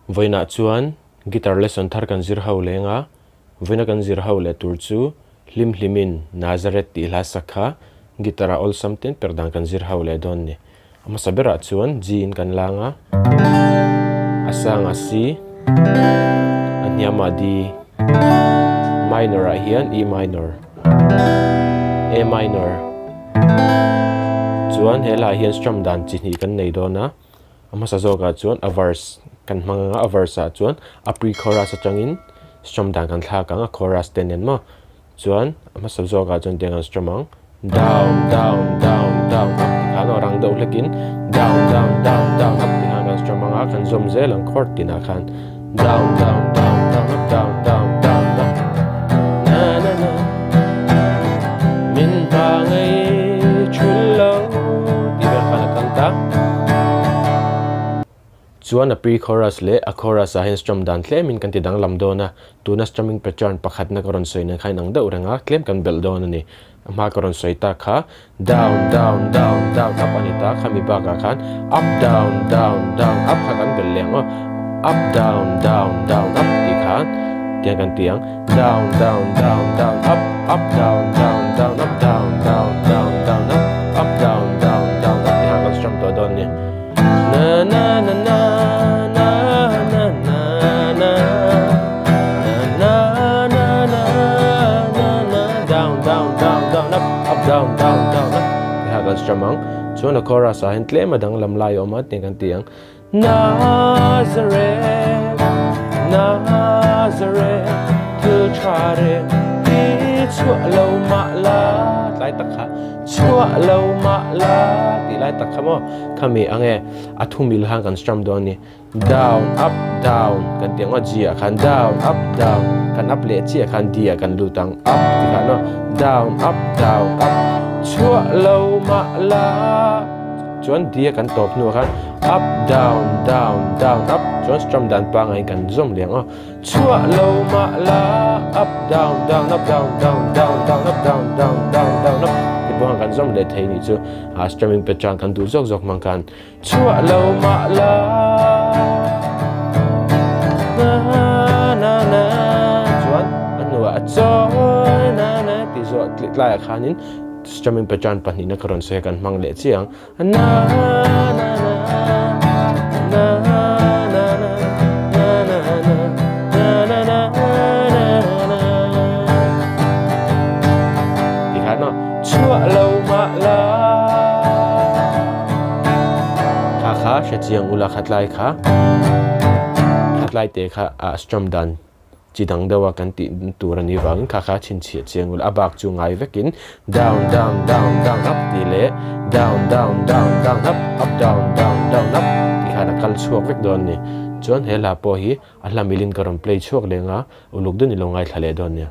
Vawiinah chuan guitar lesson thar kan zir ho leng a, vawiina kan zir ho leh tur chu hlim hlimin Nazareth tih hla sak kha guitar ah awlsam ten per dan kan zir ho leh dawn ni. A hmasa berah chuan G in kan lang a, a sangah C, a hniamah D, minor ah hian E minor, A minor chuan he hlahah hian strum dan chi hnih kan nei dawn a. A hmasa zawkah chuan a verse kan hmang anga a verse ah chuan a pre chorus atangin strum dan kan thlak ang a chorus te nen maw chuan a hmasa zawkah chuan tiang an strum ang down down down down up ti khan aw rang deuh hlekin down down down down up ti khan kan strum anga kan zawm zel ang chord tinah khan down down down down up down down down up na na na min hma ngei thul lo tih vel khan a kal ta. Chuan a pre-chorus leh a chorus ah hian strum dan tlemin kan ti danglam dawn a, tuna strumming pattern pakhatna ka rawn sawi nen kha inang deuh reng a, tlem kan belh dawn a ni. A hma ka rawn sawi tak kha down down down down up a ni ta, khami bakah khan up down down down up kha kan belh leh ang aw, up down down down up tih khan tiang kan ti ang, down down down down up up down down down up down down down down up up down down down up tih khan kan strum tawh dawn a ni. Na na na na na na na na na na na na na down down down down up up down down down up ti kha kan strum ang chuan a chorus ah hian tlem a danglam lai a awm a tih kan ti ang Nazareth Nazareth thil tha reng hi chhuah lo mah la tlai tak kha chhuah lo mah la tih lai tak kha maw Khami ang e, a thu mil khan kan strum dawn a ni. Down, up, down kan tih ang aw, G ah khan down, up, down kan up leh chiah khan D ah kan lut ang, up tih khan aw, down, up, down, up, chhuah lo mah la chuan D a kan tawp hnuah khan up, down, down, down, up chuan strum dan pangaiin kan zawm leh ang aw, chhuah lo mah la up down down up down down down down up down down down down up ti pawh khan kan zawm leh thei nih chu. A strumming pattern kan duh zawk zawk hmang khan chhuah lo mah la na na na chuan a hnuah a chawi na na tih zawh tlaiah khanin strumming pattern pahnihna ka rawn sawi a kan hmang leh chiang na na na na na na na na na na na na tih khan aw Chhuah lo mah la. Kha kha hre chiang ula khatlai kha khatlai te kha a strum dan chi dang deuh a kan tih tur a nih vangin kha kha chhinchhiah chiang ula a bak chu ngai vekin down down down down up tih leh down down down down up up down down down up tih khan a kal chhuak vek dawn a ni. Chuan he hla pawh hi a hla milin ka rawn play chhuak leng a. Uluk deuh ni lo ngaithla leh dawn nia.